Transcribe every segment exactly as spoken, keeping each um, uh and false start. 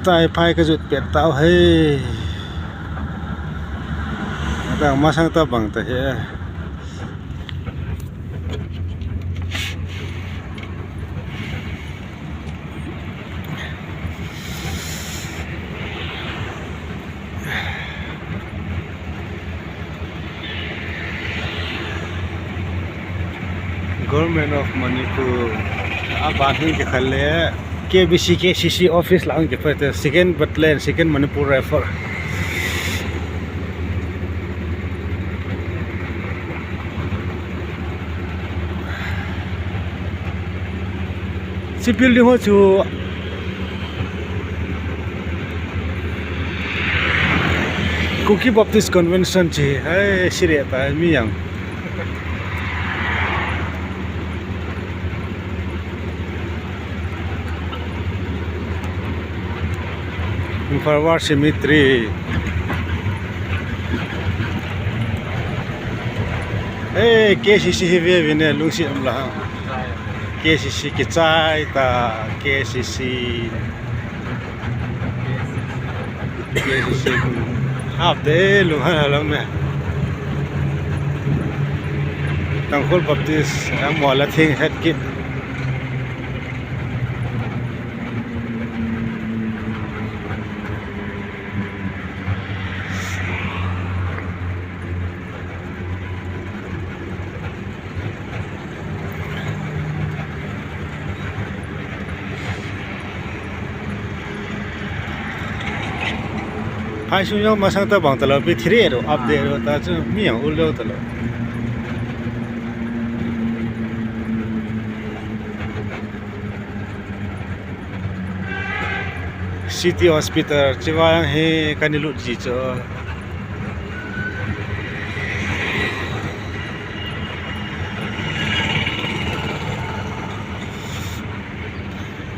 Taiphai kajot pet tau hi. Adang masang tabang ta hi. Government of Manipur. Aban hi kikhat le K B C, K C C office lah a kipate, Second Battalion, Second Manipur Rifle. Hiche building ho chu Kuki Baptist Convention chu hi, hai, sire ta mi jong. Imphal War Cemetery. Hey, K C C hi ve ve ne, lungset um la. K C C kichai ta, K C C. K C C. Ap de, lung han ha lang me. Tangkhul Baptist, ang mo la thing het kit. Phai sung jong masang tabang talou, pi thire ro, update ro, ta chu mi jong ul lou talou. City Hospital, chiva jong hi kana lut ji chu.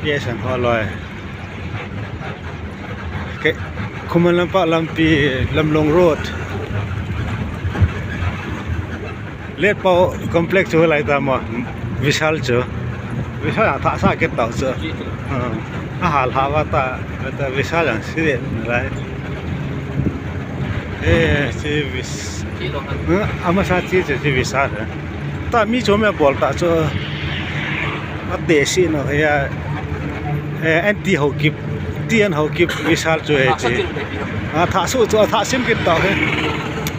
Yes, an ho loi. Ke, Khuman Lampak lampi, Lamlong Road. Letpao complex chu lai ta mo, Vishal chu. Vishal a thah sa ke tau chu. Ha. A hal ha va ta, ta Vishal ang si lai. Eh, si Vis-, ha, ama sa chi chu si Vishal. Ta mi chu me bol ta chu. Ate si no ya. Eh, anti ho kip, ti an ho kip Vishal chu he chi. A thah su chu, a thah sim kit tau he.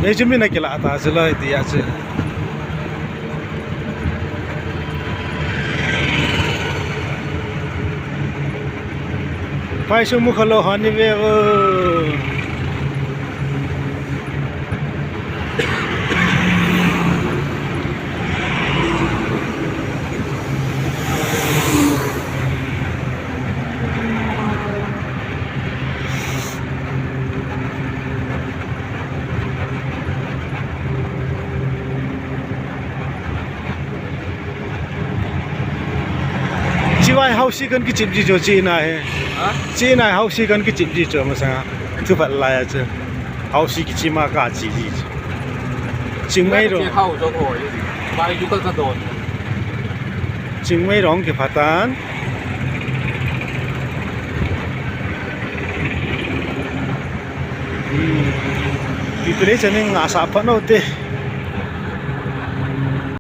Ei chu mi na kila ta chu loi ti a chu. Phai sung mu kha lou hon ni ve o. Chiva hi hausi kan kichip ji chu chi na he. Ha? Chi na hi hausi kan kichip ji chu masanga. Thu phat lai a chu. Hausi kichip ma ka chi ji chu. Chingmei ro. Che hau jo ko. Ba yu ka ka don. Chingmei rong kiphat tan. Hmm. Ti tu le chaning a sa phat no te.